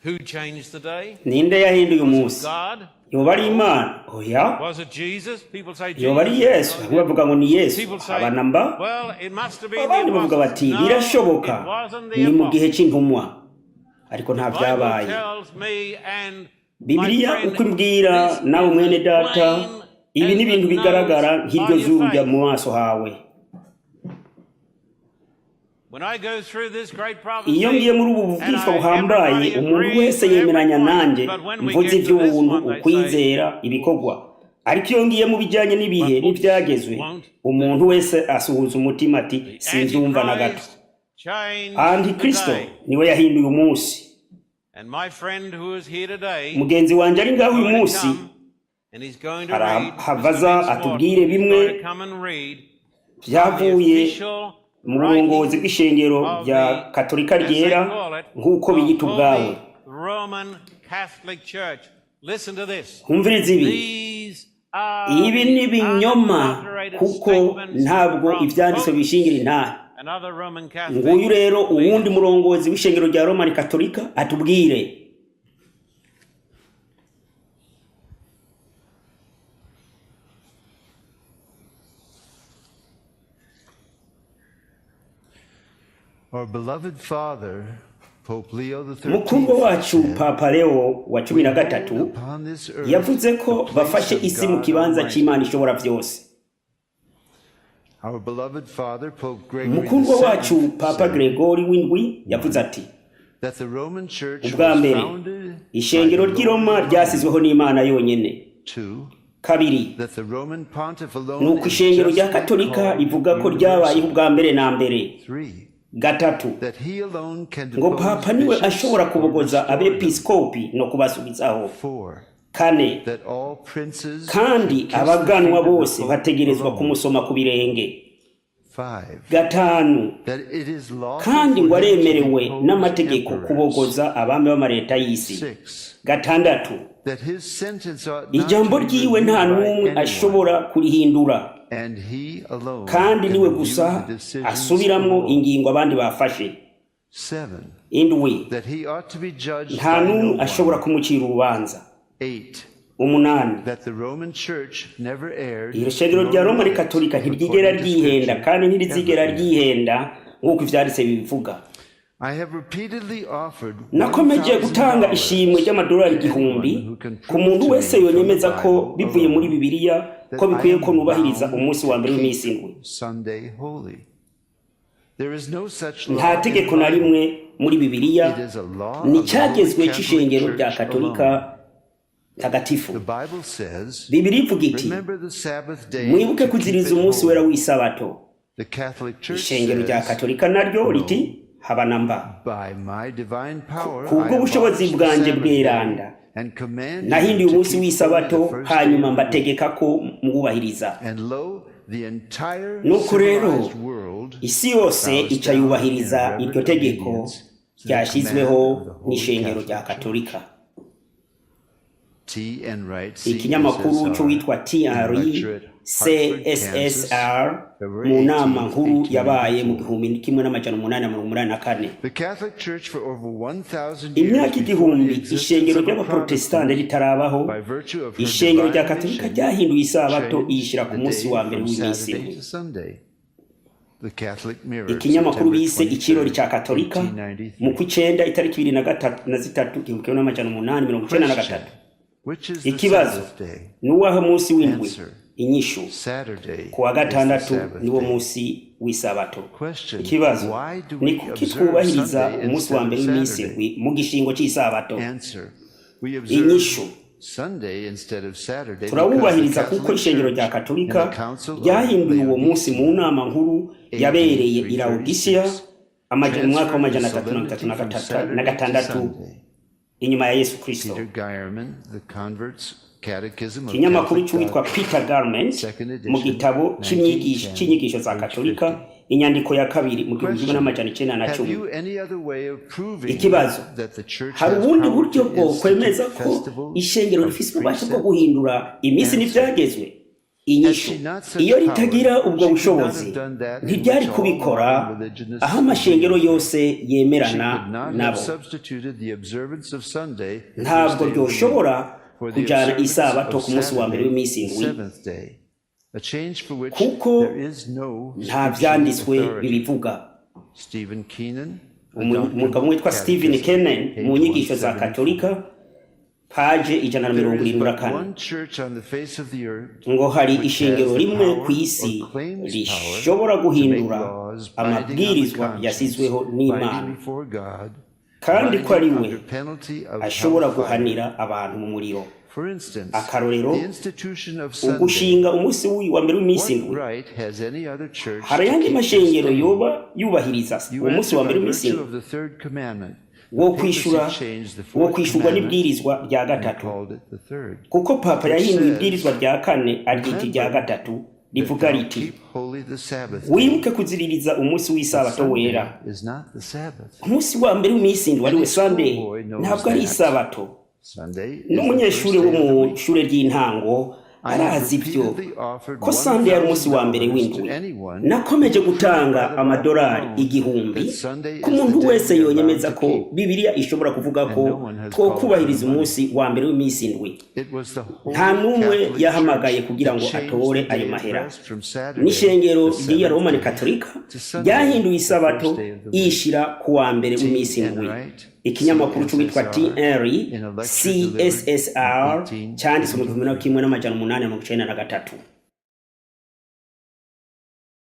Who changed the day? Ninde yahinduye umunsi? God? Yoba ari Imana? Oya. Was it Jesus? People say Yoba ari Jesus. Yesu? Bamwe bavuga ngo ni Yesu. People say, Haba na mba. well, it must have been the Abandi bavuga apostles. bati No, birashoboka it wasn't the ni mu gihe apostles. c'intumwa, ariko nta Bible vyabaye. tells me and my Bibiliya friend, uko imbwira this nawe is mwene as data, plain ibi as ni ibintu the bigaragara nose nk'iryo on your zuru rya face. mu maso hawe. When I go through this great Iyo prophecy, ngiye muri ubu and bubwishwa buhambaye, everybody umuntu agrees wese with every yemeranya point, nanjye, but when we mvuze get to this iby'ubuntu, one, they say, ukwizera, ibikorwa. Ariko iyo ngiye mu bijyanye n'ibihe but oops, n'ibyagezwe, won't umuntu wese asuhuza umutima ati the sinzumva na gato. Antichrist changed the Antikristo day. niwe yahinduye umunsi. And my friend who is here today Mugenzi wanjye ari ngaho uyu going to munsi come and he's going to read, Mr. arahava aza Vince Morton atubwire is bimwe going to come and read from the byavuye official mu burongozi writings bw'ishengero of rya the, Katolika as they ryera call it, nk'uko the biyita ubwabo. Holy Roman Catholic Church. Listen to this. Humviriza ibi. These are Ibi the ni ibinyoma unadulterated kuko statements ntabwo from ivyanditswe popes bishingira intahe. and other Roman Catholic Nguyu rero uwundi leaders. murongozi w'ishengero rya Romani Katolika atubwire. Our beloved father, Pope Leo the Mukundwa XIII, wacu said, Papa Leo wa cumi "We na hold gatatu upon this earth yavuze the ko place bafashe of isi mu God kibanza Almighty." c'Imana ishobora vyose. Our beloved father, Pope Gregory Mukundwa wacu VII, Papa said Gregori w'indwi yavuze ati that the Roman Church ubwa was mbere founded by ishengero the ry'i Lord Roma alone. ryasizweho n'Imana yonyene. 2, Kabiri, that the Roman pontiff ni alone uko is ishengero rya justly Katolika called rivuga ko ryabayeho universal. ubwa mbere na mbere. 3, Gatatu, that he alone can ngo depose Papa niwe bishops ashobora or kubogoza restore them. abepiskopi no kubasubizaho. 4, Kane, that all princes kandi should kiss the abaganwa feet of the bose Pope bategerezwa alone. kumusoma ku birenge. 5, Gatanu, that it is lawful kandi ngo for him to aremerewe depose n'amategeko emperors. kubogoza abami b'amareta y'isi. 6, Gatandatu, that his sentence ought not ijambo to be ryiwe reviewed nta by n'umwe anyone, ashobora kurihindura, and he alone kandi can niwe review gusa the decisions of asubiramwo all. ingingo abandi bafashe. 7, Indwi, that he ought to be judged nta by n'umwe no ashobora one. kumucira urubanza. 8, Umunani, that the Roman Church never erred iri shengero rya nor Roma will it, Katolika ntiryigera according to ryihenda Scripture, kandi ever ntirizigera err. ryihenda nk'uko ivyanditse bibivuga. I have repeatedly offered Nakomeje gutanga ishimwe $1,000 ry'amadolari to anyone 1000 who can ku prove muntu to wese me from the yonyemeza ko Bible bivuye muri alone Bibiliya that ko I bikwiye ko am nubahiriza bound umunsi to wa mbere keep w'iminsi indwi. Sunday holy. There is no such Nta law in the tegeko na Bible. rimwe muri Bibiliya, It is a law ni of the Holy icyagezwe Catholic c'ishengero rya Church Katolika alone. Tagatifu. The Bible says, Bibiliya ivuga iti "Remember the Sabbath day mwibuke to keep kuziriza it umunsi wera holy." w'isabato. The Catholic Church Ishengero rya says, Katolika naryo "No, riti haba na mba. by my divine power I Kubwo bushobozi abolished the bwanjye Sabbath day bweranda and command you nahinduye to umunsi keep holy the w'isabato, first day hanyuma of the week." mbategeka ko mwubahiriza. And lo, the entire Nuko rero civilized world isi yose bows ica down in yubahiriza iryo reverent tegeko obedience to the command ryashyizweho of the Holy n'ishengero rya Catholic Church. Katolika. T. Enright, Ikinyamakuru CSSR, cy'uwitwa in TRE lecture at Hartford, Kansas, CSSR February mu nama 18, nkuru yabaye mu 1894. 1884. The Catholic Church for over 1,000 years Imyaka before the 1000 existence ishengero of a ry'abaprotestante Protestant, ritarabaho, by virtue of her ishengero rya divine Katolika mission, ryahinduye isabato changed iyishyira ku the munsi day wa mbere from w'iminsi Saturday indwi. to Sunday. The Catholic Mirror, Ikinyamakuru September bise ikirori 23rd, cya Katolika mu 1893. kw'icenda itariki 23 1893. Question: Which is the Ikibazo, Sabbath day? ni uwahe munsi w'indwi? Answer: Inyishu, Saturday ku wa is the gatandatu Sabbath niwo day. munsi w'isabato. Question: Ikibazo, Why do ni we kuki observe twubahiriza Sunday umunsi wa instead of mbere w'iminsi Saturday? indwi mu gishingo cy'isabato? Answer: We observe Inyishu, Sunday instead of Saturday because the turawubahiriza kuko Catholic ishengero rya Church in Katolika the Council of ryahinduye uwo munsi mu Laodicea, nama nkuru AD yabereye i Laodicea 336, mu mwaka transferred the w'amajana atatu mirongo itatu solemnity na from gatatu na Saturday to gatandatu Sunday. inyuma ya Yesu Kristo. Peter Geierman, The Converts Catechism of Ikinyamakuru Catholic cy'uwitwa Doctrine, Peter Garment second mu edition, gitabo 1910, cy'inyigisho za page Katolika, 50. inyandiko ya kabiri mu gihumbi kimwe Question: n'amajana icenda na Have cumi. you any other way of proving Ikibazo, that the church hari has ubundi power buryo to bwo institute kwemeza ko festivals ishengero of rifise ububasha bwo precept? guhindura iminsi Answer: n'ivyagezwe? Inyishu: iyo ritagira ubwo bushobozi, ntiryari kubikora aho amashengero yose She yemerana could not have nabo. substituted the observance of Sunday, the Ntabwo first day of the week, ryoshobora for the kujana observance isabato of ku munsi wa mbere Saturday, w'iminsi the indwi, seventh day, a change for which kuko there is no nta scriptural vyanditswe authority. bibivuga. Stephen Keenan, A Umugabo Doctrine witwa Stephen Catechism, Kennan, page mu nyigisho za 174. Katolika, paje ijana na There mirongo is irindwi na but kane, one church on the face of the earth ngo hari which has ishengero the rimwe power ku isi or claims power rishobora to make guhindura laws binding on the amabwirizwa conscience, yasizweho binding n'Imana, before God, kandi ko ari binding we under penalty of ashobora hellfire. guhanira abantu mu muriro. For instance, Akarorero, the institution of Sunday. ugushinga umunsi wa mbere w'iminsi What indwi. right has any other church Hari to ayandi keep this mashengero day? yoba yubahiriza You umunsi answer wa mbere by w'iminsi virtue indwi? of the third commandment. The Wo papacy kwishura, changed the wo fourth kwishurwa commandment n'ibwirizwa rya and gatatu, called it the third, kuko papa which yahinduye says, ibwirizwa rya kane aryita irya "Remember gatatu, that rivuga thou riti: keep holy the Sabbath day." "Wibuke kuziririza umunsi But w'isabato wera." Sunday is not the Sabbath. Umunsi wa mbere w'iminsi indwi, ariwe Any Sunday, schoolboy knows ntabwo ari that. isabato. Sunday is the first N'umunyeshuri day wo of the mu week. ishure ry'intango I have arazi ibyo, repeatedly offered ko Sunday ari umunsi wa mbere $1,000 to w'indwi. anyone Nakomeje who would gutanga by the Bible amadolari alone 1000 that Sunday ku is the muntu day wese we are bound yonyemeza to ko keep, Bibiliya ishobora kuvuga and ko no one has called for the twokubahiriza money. umunsi wa mbere w'iminsi indwi. It was the Nta Holy n'umwe Catholic yahamagaye Church kugira that ngo changed atore the ayo day of mahera. rest from Saturday, N'ishengero the ry'iya seventh Romani day, Katolika to Sunday, ryahinduye the isabato, first day of the week. iyishira ku wa mbere T. w'iminsi N. indwi. Wright, Ikinyamakuru c'uwitwa CSSR, T. Henry, in a lecture delivered in CSSR, cyanditswe mu gihumbi 1883. kimwe n'amajana umunani na mirongo icenda na gatatu.